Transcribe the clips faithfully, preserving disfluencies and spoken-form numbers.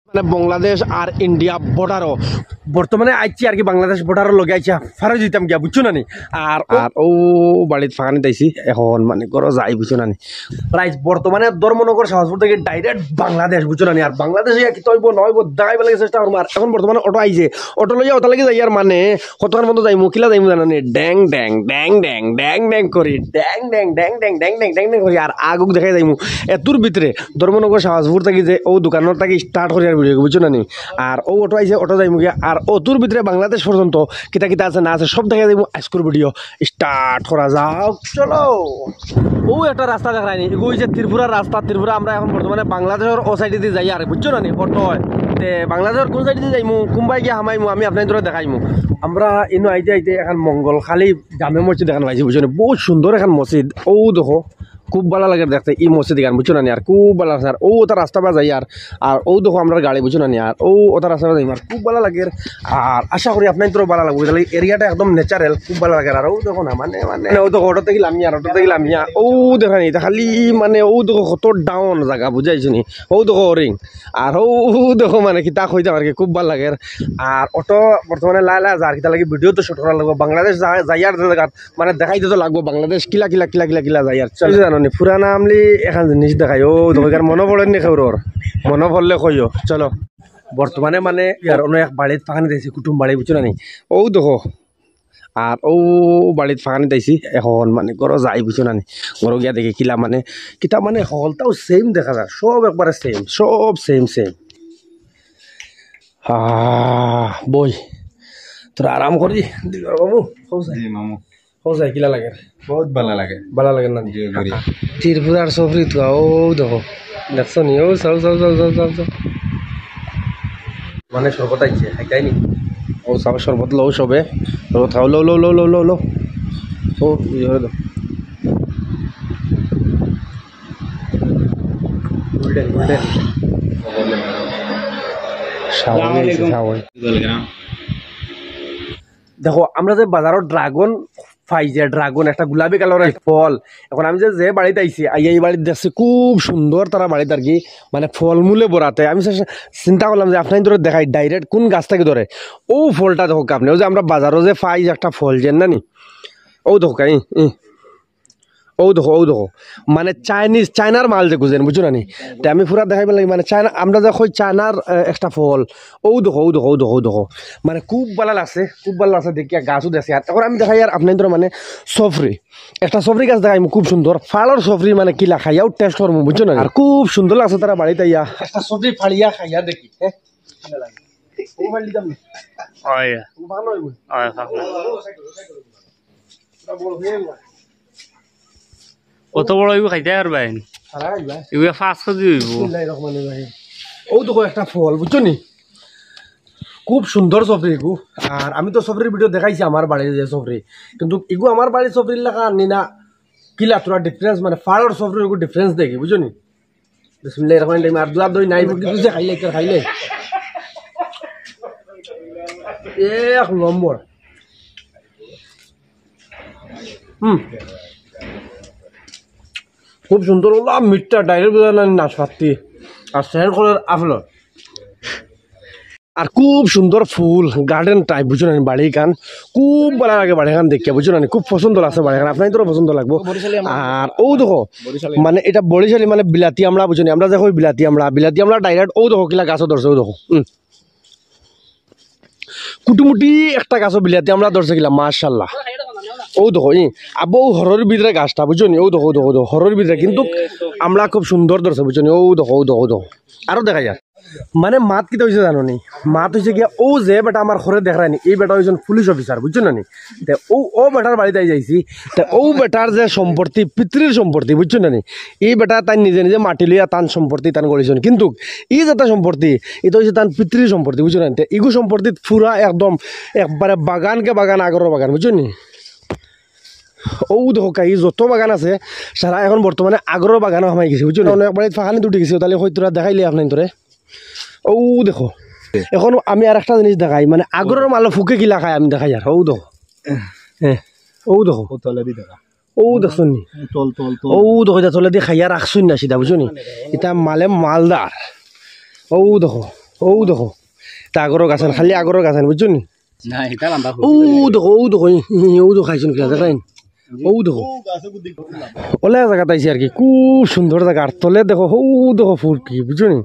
মানে বাংলাদেশ আর ইন্ডিয়া বর্ডারও। বর্তমানে আইছি আর কি, বাংলাদেশ বর্ডারর লগে আইছি, ফারো যাইতাম গিয়া, বুঝছো না নি? আর ও, আর ও বাড়িত ফাখানিত আইছি, এখন মানে ঘরো যাই, বুঝছো না নি? রাইজ, বর্তমানে ধর্মনগর শাহবাজপুর থাকি ডাইরেক্ট বাংলাদেশ, বুঝছো না নি? আর বাংলাদেশে গিয়া কিতা অইবো না অইবো দেখাইবার লাগি চেষ্টা করমু। আর এখন বর্তমানে অটো আইছে, অটো লইয়া অটা লাগি যাইয়ার, মানে কতক্ষণ পর্যন্ত যাইমু, কিলা যাইমু জানো নি? ড্যাং ড্যাং ড্যাং ড্যাং ড্যাং ড্যাং করি, ড্যাং ড্যাং ড্যাং ড্যাং ড্যাং ড্যাং ড্যাং করি, আর আগুক দেখাই যাইমু। এতুর ভিতরে ধর্মনগর শাহবাজপুর থাকি যে ও দোকানর থাকি স্টার্ট করি আর ভিডিও, বুঝছো না নি? আর ও অটো আইছে, অটো যাইমু গিয়া, আর অতুর ভিতরে বাংলাদেশ পর্যন্ত কিতা কিতা আছে না আছে সব দেখাই যাইমু। আজকুর ভিডিও স্টার্ট করা যাউক, চলো। ও একটা রাস্তা দেখাইনি, এগু অইছে ত্রিপুরার রাস্তা। ত্রিপুরা আমরা এখন বর্তমানে বাংলাদেশর ও সাইডে দি যাইয়ার, বুঝছো না নি? অটো অয়। তে বাংলাদেশর কোন সাইডে দি যাইমু, কুনবায় গিয়া হামাইমু, আমি আপনাইনতরে দেখাইমু। আমরা ইনো আইতে আইতে এখন মঙ্গলখালি জামে মসজিদ এখন পাইছি, বুঝছো না? বহুত সুন্দর এখন মসজিদ। ও দেখো, খুব ভালা লাগের দেখতে ই মসজিদ ইখান, বুঝছো না নি? আর খুব ভালা লাগের। আর ও ওটা রাস্তা বায় যাইয়ার, আর ও দেখো আমরার গাড়ি, বুঝছো না নি? আর ও ওটা রাস্তা বায় যাইয়ার, খুব ভালা লাগের। আর আশা করি আপনাইনতরও ভালা লাগবো। তাইলে এরিয়াটা একদম ন্যাচারাল, খুব ভালা লাগের। আর ও দেখো না, মানে, মানে, ও দেখো, অটো থাকি লামিয়া, আর অটো থাকি লামিয়া। ও দেখা নি, ইটা খালি, মানে, ও দেখো কত ডাউন জাগা, বুঝাইছো নি? ও দেখো হরিং। আর ও, ও দেখো, মানে, কিতা কইতাম আর কি, খুব ভালা লাগের। আর অটো বর্তমানে লায় লায় যার, কিতা লাগি ভিডিও তো শুট করা লাগবো। বাংলাদেশ যা-, যাইয়ার যে জাগাত মানে দেখাইতে তো লাগবো বাংলাদেশ কিলা কিলা কিলা কিলা কিলা যাইয়ার। চলো, জানো নি, পুরানা আমলি এখন জিনিস দেখাই। ও দেখো, এর মনো পড়ের নি কেউরর? মনো পড়লে কইও। চলো, বর্তমানে মানে আর অন্য এক বাড়িত ফাখানিত আইছি, কুটুম বাড়ি, বুঝছো না নি? ও দেখো, আর ও বাড়িত ফাখানিত আইছি, এখন মানে ঘরো যাই, বুঝছো না নি? ঘরো গিয়া দেখি কিলা মানে, কিতা মানে হকলতাউ সেম দেখা যায়, সব একবারে সেম, সব সেম সেম। আহ, বই, তোরা আরাম করি, দিলর বাবু, কও চাই। জি মামু। কও চাই, কিলা লাগে? বহুত ভালা লাগে। ভালা লাগে না? জি, করি। ত্রিপুরার সফরি তো, ও দেখো, দেখছো নি? ও চাও, চাও, চাও। মানে শরবত আইছে, খাইতাই নি? ও চাও, শরবত লও সবে, শরবত খাও, লও, লও, লও। ও, ইয়ে করে দাও। Golden, golden. শাওন আইছে, শাওন। দেখো, আমরা যে বাজারো ড্রাগন পাই, যে ড্রাগন একটা গোলাপি কালারর এক ফল, এখন আমি যে, যে বাড়িত আইছি, আইয়া ই বাড়িত দেখছি খুব সুন্দর তারা বাড়িত আর কি, মানে ফলমূলে ভরাতে। আমি চে-, চিন্তা করলাম যে আপনাইনতরে দেখাই ডাইরেক্ট কোন গাছ থাকি ধরে। ও ফলটা দেখো আপনে, ও যে আমরা বাজারো যে পাই যে একটা ফল যে না নি, ও দেখো, ই, ই। ও দেখো, ও দেখো, মানে চাইনিজ, চাইনার মাল যে খুঁজেন, বুঝছো না নি? তে আমি পুরা দেখাইবার লাগি, মানে চাইনা, আমরা যে কই চাইনার, আহ, একটা ফল। ও দেখো, ও দেখো, ও দেখো, ও দেখো, মানে খুব ভালা লাগছে, খুব ভালা লাগছে দেখিয়া, গাছও দেখছি। আর এখন আমি দেখাইয়ার আপনাইনতরে মানে সফরি, একটা সফরি গাছ দেখাইমু, খুব সুন্দর ফালর সফরি, মানে কিলা খাইয়াউ টেস্ট করমু, বুঝছো না নি? আর খুব সুন্দর লাগছে তারা বাড়িত আইয়া। একটা সফরি ফাড়িয়া খাইয়া দেখি, হ্যাঁ? কিলা লাগে? ও ফাড়ি দিতাম না। অয়। ও ভালো অইবো। অয়, ভালো। ওটা বড় হয়ে গেল। অত বড় অইবো খাইতে পারবায় নি? সারা খাইবা। এগুলা পাঁচ কেজি অইবো। বিসমিল্লাহির রহমানির রহিম। ও দেখো একটা ফল, বুঝছো নি? খুব সুন্দর সফরি এগু। আর আমি তো সফরির ভিডিও দেখাইছি আমার বাড়ির যে সফরি, কিন্তু এগু আমার বাড়ির সফরির লাখান নি না, কিলা তোরা ডিফারেন্স, মানে ফালর সফরির এগু ডিফারেন্স দেখি, বুঝছো নি? বিসমিল্লাহির রহমানির রহিম। আর দুয়া দই নাই, কিন্তু যে খাইলে, ইতার খাইলে। এক নম্বর। হুম। খুব সুন্দর অলা মিঠা, ডাইরেক্ট বুঝা না নাশপাতি। আর সেন্ট করে আপেল। আর খুব সুন্দর ফুল, গার্ডেন টাইপ, বুঝছো না, বাড়ি কান। খুব ভালা লাগে বাড়ি কান দেখিয়া, বুঝছো না, খুব পছন্দ লাগছে বাড়ি কান, আপনাইনতরও পছন্দ লাগবো। আর ও দেখো, মানে ইটা বরিশালি, মানে বিলাতি আমড়া, বুঝছো না, আমরা যে কই বিলাতি আমড়া, বিলাতি আমড়া ডাইরেক্ট ও দেখো কিলা গাছো ধরছে, ও দেখো। হুম। কুটুমুটি একটা গাছো বিলাতি আমড়া ধরছে কিলা, মাশাআল্লাহ। ও দেখো, ই, আবো হরর ভিতরে গাছটা, বুঝছো নি? ও দেখো, ও দেখো, ও দেখো, হরর ভিতরে কিন্তু আমড়া খুব সুন্দর ধরছে, বুঝছো নি? ও দেখো, ও দেখো, ও দেখো। আরো দেখা যায়। মানে মাত কিতা অইছে জানো নি? মাত অইছে গিয়া, ও যে বেটা আমার হরে দেখরায় নি, ই বেটা অইছইন পুলিশ অফিসার, বুঝছো না নি? তে ও, ও বেটার বাড়িত আই যাইছি, তে ও বেটার যে সম্পত্তি, পিতৃর সম্পত্তি, বুঝছো না নি? ই বেটা তাইন নিজে নিজে মাটি লইয়া তান সম্পত্তি তান গড়িছইন, কিন্তু ই যেটা সম্পত্তি, ইটা অইছে তান পিতৃর সম্পত্তি, বুঝছো না নি? তে ইগু সম্পত্তিত পুরা একদম একবারে বাগানকে বাগান, আগরর বাগান, বুঝছো নি? ও দেখো কাই যত বাগান আছে, সারা এখন বর্তমানে আগরর বাগানো হামাই গেছে, বুঝছো নি? অনেক বাড়িত ফাখানিত উঠি গেছে, তাইলে কই তোরা দেখাইলে আপনাইনতরে। ও দেখো, এখন আমি আর একটা জিনিস দেখাই, মানে আগরর মালো ফুকে কিলা খায় আমি দেখাই আর। ও দেখো, হ্যাঁ, ও দেখো, ও তলেদি দেখা। ও দেখছো নি? তল, তল, তল। ও দেখো, ইটা তলেদি খাইয়া রাখছইন না সিধা, বুঝছো নি? ইটা মালে মালদার। ও দেখো, অউ দেখো, ইতা আগরর গাছখান, খালি আগরর গাছখান, বুঝছো নি? না, ইটা লম্বা অউ দেখো, অউ দেখো, ই, ই, অউ দেখো, খাইছন কিলা, দেখরায়নি? অউ দেখো। অলা জাগাত আইছি আর কি, খুব সুন্দর জাগা। আর তলে দেখো, অউ দেখো ফুরকি, বুঝছো নি?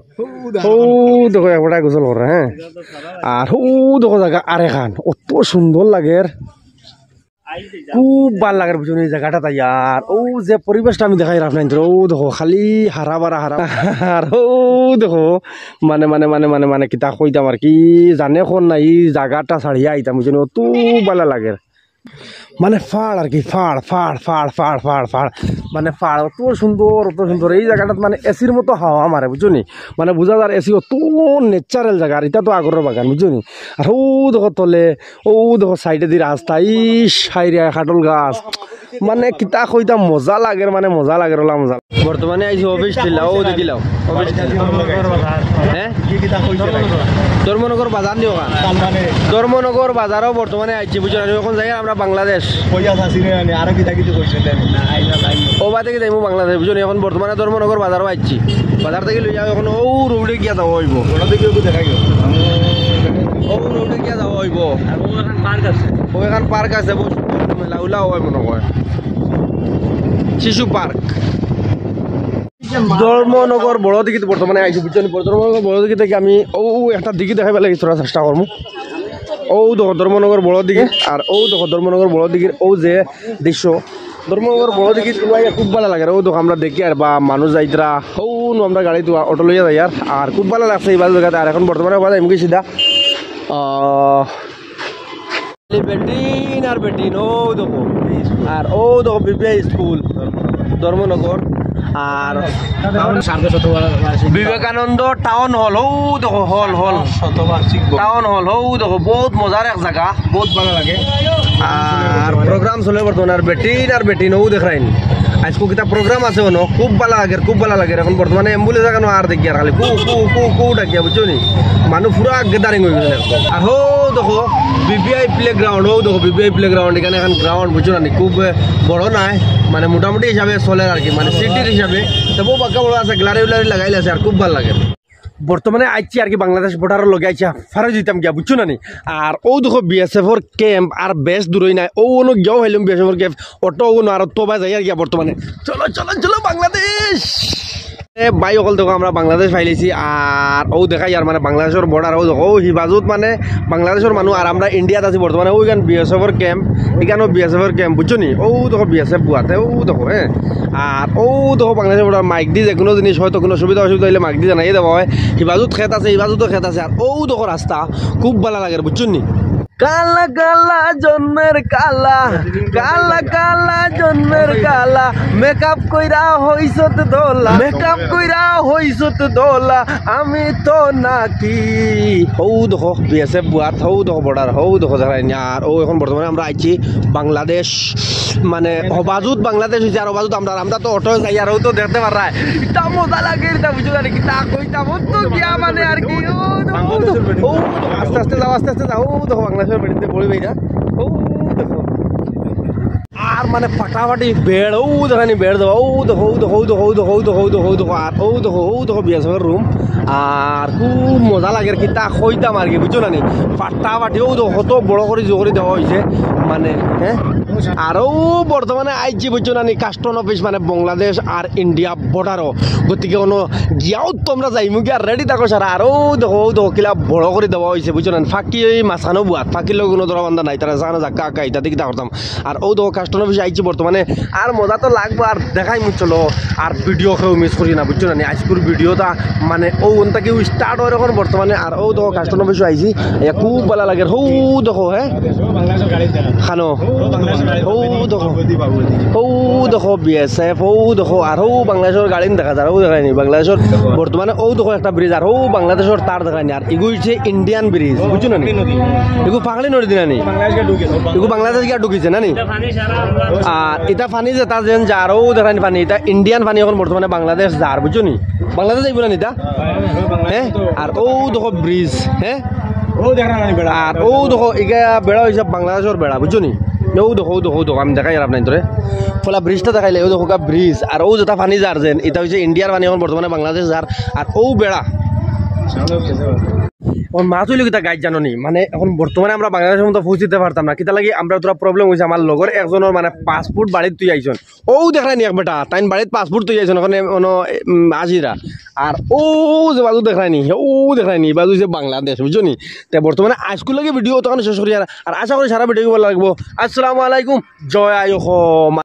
অউ দেখো, একবারে গোসল করে, হ্যাঁ। আর অউ দেখো জাগা আরেকখান, অত সুন্দর লাগের। খুব ভালা লাগের, বুঝছো নি, এই জাগাটাত আইয়া। আর অউ যে পরিবেশটা আমি দেখাইরাম আপনাইনতরে, অউ দেখো, খালি হারা বারা হারা। আর অউ দেখো, মানে, মানে, মানে, মানে, মানে, কিতা কইতাম আর কি, জানে কোন না, ই জাগাটা ছাড়িয়া আইতাম, বুঝছো নি, অত ভালা লাগের। মানে পাহাড় আর কি, পাহাড়, পাহাড়, পাহাড়। মানে পাহাড়, অত সুন্দর, অত সুন্দর। এই জাগাটাত মানে এসির মতো হাওয়া মারে, বুঝছো নি? মানে বুঝা যার এসি অত natural জাগা। আর ইটা তো আগরর বাগান, বুঝছো নি? আর অউ দেখো তলে, অউ দেখো সাইডেদি রাস্তা, ইশ, হায়রে কাঠল গাছ। মানে কিতা কইতাম, মজা লাগের, মানে মজা লাগের, অলা মজা। বর্তমানে আইছি অফিস টিলা, অউ দেখিলাও, অফিস টিলা। হ্যাঁ? ধর্মনগর বাজার নিও কান। ধর্মনগর বাজারও বর্তমানে আইছি, বুঝছো নি? অখন যাই আমরা বাংলাদেশ। অউ বাদে কি যাইমু বাংলাদেশ, বুঝছো নি? অখন বর্তমানে ধর্মনগর বাজারও আইছি। বাজার থাকি লইয়া অখন অউ রোডে গিয়া যাওয়া অইবো। অউ রোডে গিয়া যাওয়া অইবো। অউ এখান পার্ক আছে, বহুত সুন্দর মেলা উলা অয় মনে অয়। শিশু পার্ক। ধর্মনগর বড়দিঘিত বর্তমানে আইছি, বুঝছো নি? ধর্মনগর বড়দিঘি থাকি আমি অউ একটা দিঘি দেখাইবার লাগি থুড়া চেষ্টা করমু। অউ দেখো ধর্মনগর বড়দিঘি, আর অউ দেখো ধর্মনগর বড়দিঘির অউ যে দৃশ্য। ধর্মনগর বড়দিঘিত আইয়া খুব ভালা লাগের। অউ দেখো আমরা দেখি আর বা মানুষ যাইতরা, অউ নু আমরা গাড়িত অটো লইয়া যাইয়ার, আর খুব ভালা লাগছে ই বাজু জাগাত। আর অখন বর্তমানে অবায় যাইমুগি সিধা, আহ, বেটিন আর বেটিন, অউ দেখো। আর অউ দেখো বিবিআই স্কুল, ধর্মনগর। আর বিবেকানন্দ টাউন হল, অউ দেখো, হল, হল। টাউন হল, অউ দেখো, বহুত মজার এক জাগা, বহুত ভালা লাগে। আর প্রোগ্রাম চলে বর্তমানে, আর বেটিন আর বেটিন, অউ দেখরায়নি। আইজকু কিতা প্রোগ্রাম আছে অনো, খুব ভালা লাগের, খুব ভালা লাগের। অখন বর্তমানে অ্যাম্বুলেন্স লাগানো আর দেখি আর খালি কু, কু, কু, কু ডাকিয়া, বুঝছো নি? মানুষ পুরা gathering অই গেছে একদম। আর হউ দেখো, বিবিআই প্লেগ্রাউন্ড, হউ দেখো, বিবিআই প্লেগ্রাউন্ড, ইখান এখান গ্রাউন্ড, বুঝছো না নি? খুব, এ, বড় নায়, মানে মোটামুটি হিসাবে চলের আর কি, মানে সিটির হিসাবে। তবু বাক্কা বড় আছে, গ্যালারি উলারি লাগাইল আছে, আর খুব ভালা লাগে। বর্তমানে আইছি আর কি বাংলাদেশ বর্ডারর লগে আইছি, ফারো যাইতাম গিয়া, বুঝছো না নি? আর অউ দেখো বিএসএফর ক্যাম্প, আর বেশ দূরই নায়, অউ অনো গিয়াও পাইলাম বিএসএফর ক্যাম্প, অটো অনো আর তো বা যাই আর গিয়া বর্তমানে। চলো, চলো, চলো বাংলাদেশ। এ ভাই অকল দেখো আমরা বাংলাদেশ পাইলিছি, আর অউ দেখাই আর মানে বাংলাদেশর বর্ডার, অউ দেখো, অউ হিবাজুত মানে বাংলাদেশর মানুষ, আর আমরা ইন্ডিয়াত আছি বর্তমানে। অউ ইখান বিএসএফর ক্যাম্প, ইখানও বিএসএফর ক্যাম্প, বুঝছো নি? অউ দেখো বিএসএফ বুয়াতে, অউ দেখো, হ্যাঁ। আর অউ দেখো বাংলাদেশর বর্ডার, মাইক দি যেকুনু জিনিস অয়তো কুনু সুবিধা অসুবিধা অইলে মাইক দি জানাইয়া দেওয়া অয়। হিবাজুত খেত আছে, হিবাজুতও খেত আছে, আর অউ দেখো রাস্তা, খুব ভালা লাগের, বুঝছো নি? কালা কালা জন্মের কালা, কালা কালা জন্মের কালা, মেকআপ কইরা হইছত দলা, মেকআপ কইরা হইছত দলা, আমি তো নাকি। হউ দেখো বিএসএফ বুয়াত, হউ দেখো বর্ডার, হউ দেখো যারা ইনি। আর অউ অখন বর্তমানে আমরা আইছি বাংলাদেশ, মানে হবাজুত বাংলাদেশ অইছে, আর হবাজুত আমরা, আমরা তো অটো যাই, আর অউ তো দেখতে পাররায়। ইতা মজা লাগে, ইতা বুঝছো না নি? কিতা কইতাম, অউ তো গিয়া মানে আর কি, অউ দেখো, অউ দেখো, অউ দেখো, আস্তে আস্তে যাও, আস্তে আস্তে যাও, অউ দেখো বাংলাদেশর বেটিন্তে বড়ি ভাইরা, অউ দেখো। আর মানে ফাটাফাটি বেড়, অউ দেখরায়নি বেড় দেওয়া, অউ দেখো, অউ দেখো, আর অউ দেখো, অউ দেখো বিএসএফর রুম। আর খুব মজা লাগের, কিতা কইতাম আর কি, বুঝছো না নি? ফাটাফাটি, অউ দেখো কত বড় করি জো করি দেওয়া অইছে, মানে, হ্যাঁ। আর অউ বর্তমানে আইছি, বুঝছো না নি, কাস্টম অফিস, মানে বাংলাদেশ আর ইন্ডিয়া বর্ডারও। গতিকে অনো গিয়াও তো আমরা যাইমু গিয়া, রেডি থাকো সারা। আর অউ দেখো, অউ দেখো কিলা বড় করি দেওয়া অইছে, বুঝছো না নি? ফাকি অউ মাঝখানো বুয়াত, ফাকির লগে কুনু ধরা বান্ধা নাই, তারা জানো যাক্কা আক্কা ইতা দি কিতা করতাম। আর অউ দেখো কাস্টম অফিস আইছি বর্তমানে, আর মজা তো লাগবো, আর দেখাইমু চলো। আর ভিডিও কেউ মিস করি না, বুঝছো না নি? আইজকুর ভিডিওটা মানে অউ অন থাকি স্টার্ট অয় অখন বর্তমানে। আর অউ দেখো কাস্টম অফিসও আইছি, ইয়া খুব ভালা লাগের। হউ দেখো, হ্যাঁ, খানো, হউ দেখো, হউ দেখো বিএসএফ, হউ দেখো, আর হউ বাংলাদেশর গাড়ি দেখা যার, হউ দেখরায়নি বাংলাদেশর বর্তমানে, অউ দেখো একটা ব্রিজ, আর হউ বাংলাদেশর তার দেখরায়নি, আর ইগু অইছে ইন্ডিয়ান ব্রিজ, বুঝছো না নি? ইগু পাগলি নদী না নি? ইগু বাংলাদেশ গিয়া ঢুকিছে না নি? আর ইটা পানি যেটা যেন যার, অউ দেখরায়নি পানি, ইটা ইন্ডিয়ান পানি, অখন বর্তমানে বাংলাদেশ যার, বুঝছো নি? বাংলাদেশ যাইবো না নি ইটা? হ্যাঁ? আর অউ দেখো ব্রিজ, হ্যাঁ? আর অউ দেখো, ইগা বেড়া অইছে বাংলাদেশর বেড়া, বুঝছো নি? অউ দেখো, অউ দেখো, অউ দেখো, আমি দেখাই আর আপনাইনতরে। পয়লা ব্রিজটা দেখাইলে, অউ দেখো গা ব্রিজ, আর অউ যেটা পানি যার যেন, ইটা অইছে ইন্ডিয়ার পানি, অখন বর্তমানে বাংলাদেশ যার, আর অউ বেড়া। ওর মাত অইলো কিতা guys জানো নি? মানে, এখন বর্তমানে আমরা বাংলাদেশর মতো পৌঁছিতে পারতাম না। কিতা লাগি? আমরার থুড়া problem অইছে। আমার লগর একজনর, মানে, পাসপোর্ট বাড়িত থুই আইছইন। অউ দেখরায়নি এক বেটা, তাইন বাড়িত পাসপোর্ট থুই আইছইন, অখন অনো, উম, আজিরা। আর অউ যে বাজু দেখরায়নি, অউ দেখরায়নি, ই বাজু অইছে বাংলাদেশ, বুঝছো নি? তে বর্তমানে আইজকুর লাগি video অতখান শেষ করি, আর, আর আশা করি সারা video ভালা লাগবো। আসসালামু আলাইকুম, জয় আই অসম।